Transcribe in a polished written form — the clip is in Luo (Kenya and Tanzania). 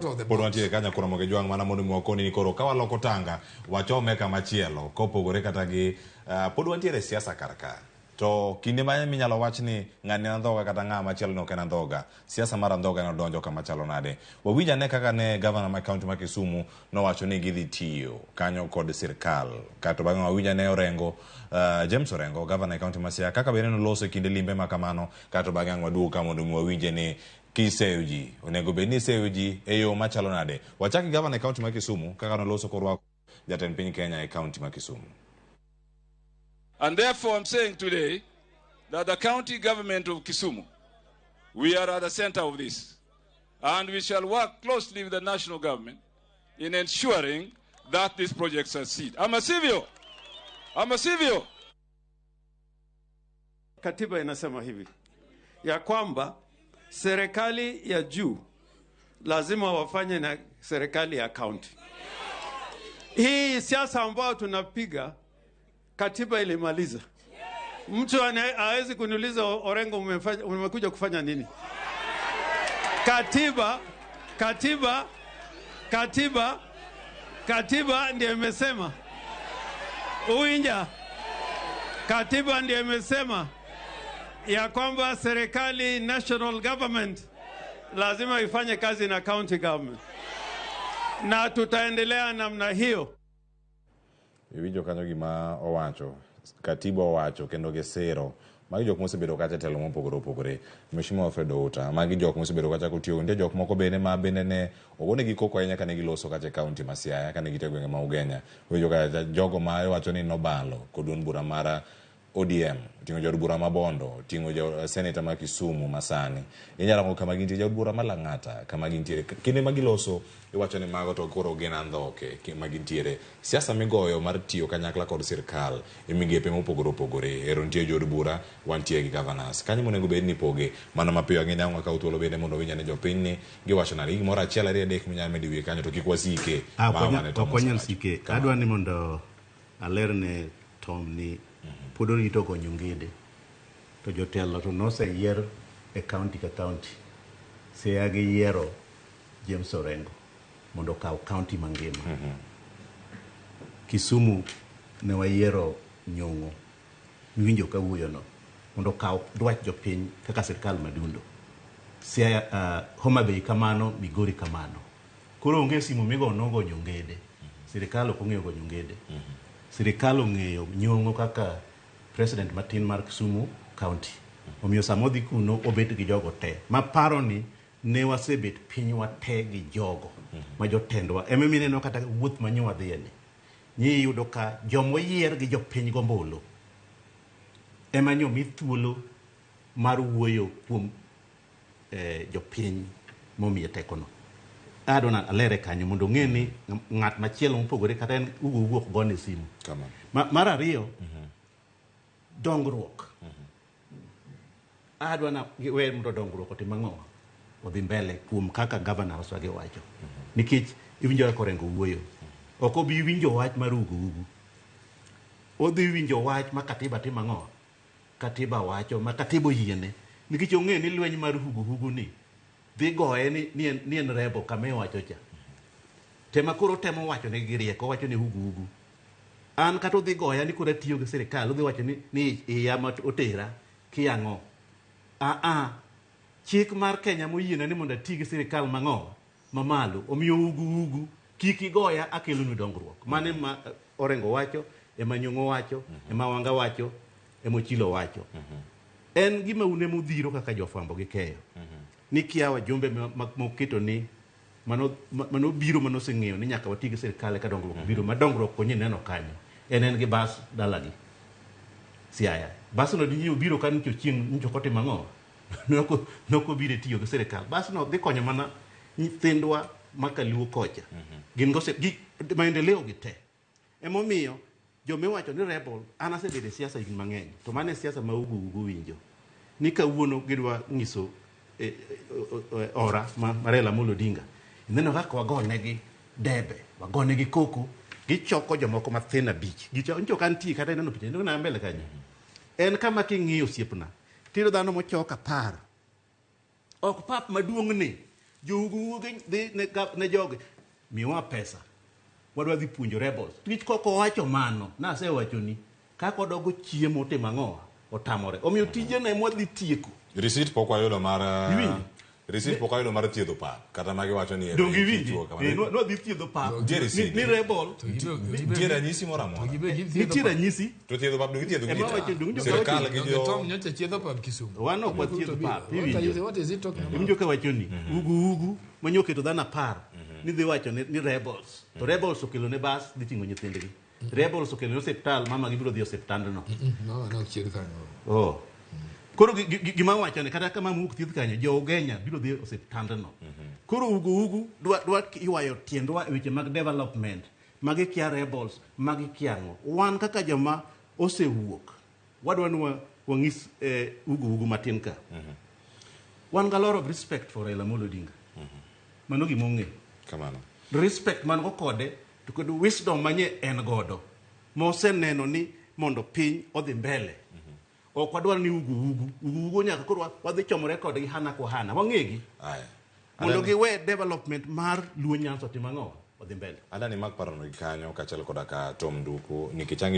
Of the Pod box. Wantiere kanyo koro moge jwang' mana mondo mi wakoni ni koro ka waloko tanga wachome kama chielo kopogore kata gi pod wantiere e siasa kar ka to kinde ma minyalo wach ni ng'ani en andhoga kata ng'a machielo ni ok en andhoga siasa mar andhoga ne odonjo kama chalo nade wawinj ane kaka ne gavana ma kaunti ma Kisumu nowacho ni gidhi tiyo kanyo kod sirkal kato bang'e wawinj ane Orengo James Orengo gavana e kaunti ma Siaya kaka bende noloso e kinde limbe ma kamano kato bang'e ang' waduog ka mondo mi wawinje ni kiseyo ji onego bed ni iseyo ji e yo machalo nade wachak gi gavana e kaunti ma Kisumu kaka noloso korwako jatend piny Kenya e kaunti ma Kisumu. And therefore I'm saying today that the county government of Kisumu, we are at the center of this. And we shall work closely with the national government in ensuring that this project succeeds. Ama sivyo? Ama sivyo? Katiba inasema hivi ya kwamba serikali ya juu lazima wafanye na serikali ya county. Hii siasa ambayo tunapiga, katiba ilimaliza. Mtu hawezi kuniuliza, "Orengo, umekuja kufanya nini?" Katiba ndiyo imesema. Uinja, katiba ndiyo imesema ya kwamba serikali, national government, lazima ifanye kazi na county government, na tutaendelea namna hiyo. Iwinjo kanyo gima owacho, katiba owacho kendo gisiro. Magi jok mosebedo kacha e telo mopogore opogore. Mheshimiwa Alfred Outa, magi jok mosebedo kacha kotiyo. Nitie jok moko bende ma bende ne ogonegi koko ahinya kane giloso kacha e kaunti ma Siaya, kane gitiyo e gwenge ma Ugenya. Iwinjo ka jogo ma iwacho ni nobalo kod duond bura mar ODM, oting'o jaod bura ma Bondo, oting'o ja seneta ma Kisumu masani. Inyalo rango kama gintie, jaod bura ma Lang'ata, kama gintiere. Kinde ma giloso, iwacho ni mago to koro gin andhoke ma gintiere. Siasa migoyo mar tiyo kanyakla kod sirkal e migepe mopogore opogore. Ero nitie jood bura, wantie gi governors. Kanyo monego bed ni ipoge. Mano mapiyo ang'e ni ang' wakaw thuolo bende mondo winj ane jopiny ni giwacho nade. Gimoro achiel ariyo adek minyalo medo e wiye kanyo to kik wasike. Ah, Ma mane Tom ok wanyal osewacho. sike. Kamano. Adwa ni mondo alerne Tom ni pod orito gonyo ngede to jotelo to noseyier e county ka county. Siaya giyiero James Orengo mondo okaw county mangima. Kisumu ne wayiero Nyong'o miwinjo kawuoyono mondo okaw dwach jopiny kaka sirkal madundo. Siaya, Homa Bay kamano, Migori kamano. Koro onge simu migono gonyo ngede. Sirikal ok ong'eyo gonyo ngede. Sirikal ong'eyo Nyong'o kaka president matin mar Kisumu County. Omiyo sama odhi kuno obet gi jogo te. Maparo ni ne wasebet piny wate gi jogo ma jotendwa. Emomiyo ineno kata wuoth ma nyo wadhiye ni. Nyi iyudo ka jomoyier gi jopiny gombulu ema nyo mi thuolo mar wuoyo kuom jopiny momiye tekono. Adwa na alere kanyo mondo ong'e ni ng'at machielo mopogore kata en ugo ugo ok gone simu. Mar ariyo, dongruok. Adwa na we mondo dongruok otim ang'o? Odhi mbele kuom kaka gavana Oswagi owacho. Nikech iwinjo kaka Orengo wuoyo. Ok obi winjo wach mar ugo ugu. Odhi winjo wach ma katiba timo ang'o? Katiba wacho ma katiba oyiene. Nikech ong'eyo ni lweny mar hugu hugu ni dhi goye ni en rebo kama iwacho cha. Tema koro temo wacho ne gi rieko, owacho ni hugu hugu. An kata odhi goya ni koro atiyo gi sirikal, odhi wacho ni iya ma otera kiyang'o. Aa, chik mar Kenya moyiena ni mondo ati gi sirikal mang'o mamalo. Omiyo ugu ugu kik igoya akelonu dongruok. Mano ema Orengo wacho, ema Nyong'o wacho, ema Wanga wacho, ema Ochilo wacho. En gima un ema udhiro kaka jofwambo gi keyo. Ni kia wajumbe moketo ni mano biro manoseng'eyo ni nyaka wati gi sirikal eka dongruok biro ma dongruok konyi neno kanyo. En gi bas dalagi. Siaya. Bas no dinyi obiro ka ncho chieng' ncho kotimo ang'o? Noko biro tiyo gi sirikal. Bas no dhi konyo mana nyithindwa makaluo kocha. Gin gose gi maendeleo gi te. Emomiyo jomiwacho ni rebel, an asebedo e siasa higni mang'eny to mano e siasa ma ugu ugu winjo ni kawuono gidwa nyiso ora ma Raila Amolo Odinga ineno kaka wagonegi debe, wagonegi koko, gichoko jomoko mathin abich. Gicho ka nitie kata ineno picha ineno mbele kanyo en kama king'iyo osiepna tiyudo dhano mochok 10 ok pap maduong' ni. Jo ugu dhi ne jogi miwa pesa. Wadwa dhi puonjo rebels. Nikech kok owacho mano, nasewachoni, kaka odogo chiemo timo ang'o? Otamore. Omiyo tijene mwadhi tieko. Receipt pok wayudo mar Iwinjo? Receipt pok wayudo mar thiedho pap kata magiwacho ni Donge iwinji? chiwo kamano. Nwadhi thiedho pap. Nitie receipt. Ni rebel. Nitie ranyisi moro amora. Nitie ranyisi. To thiedho pap donge ithiedho gi Ema ji wacho, donge Sirkal gi jo Tom nyocha chiedho pap Kisumu. Wan ok wathiedh pap. Iwinjo? What is he talking about? Iwinjo ka wacho ni ugu ugu manyo oketo dhano 10 ni dhi wacho ni rebels. To rebels okelo ne bas dhi ting'o nyithindgi. Rebels okelo ne osiptal, mama gibiro dhi osiptandno. Mama ne ok chiedh kanyo. Oh. Koro gima wacho ni kata ka mama ok thiedh kanyo, jo Ugenya biro dhi osiptandno. Koro ugu ugu dwa ywayo tiendwa e weche mag development, magi kia rebels, magi kia ang'o. Wan kaka joma osewuok, wadwa ni wang'is ugu ugu matin ka. Wan ga lot of respect for Raila Amolo Odinga. Mano gima ong'eyo. Kamano. Respect man go kode to kod wisdom manye en godo moseneno ni mondo piny odhi mbele. Ok wadwar ni ugu ugu ugu ugu nyaka koro wadhi chomore kodgi hana kwa hana wang'egi Aya. mondo giwe development mar Luo Nyanza otim ang'o odhi mbele. Adani mak parono gi kanyo kaachiel koda ka Tom Nduku nikech ang'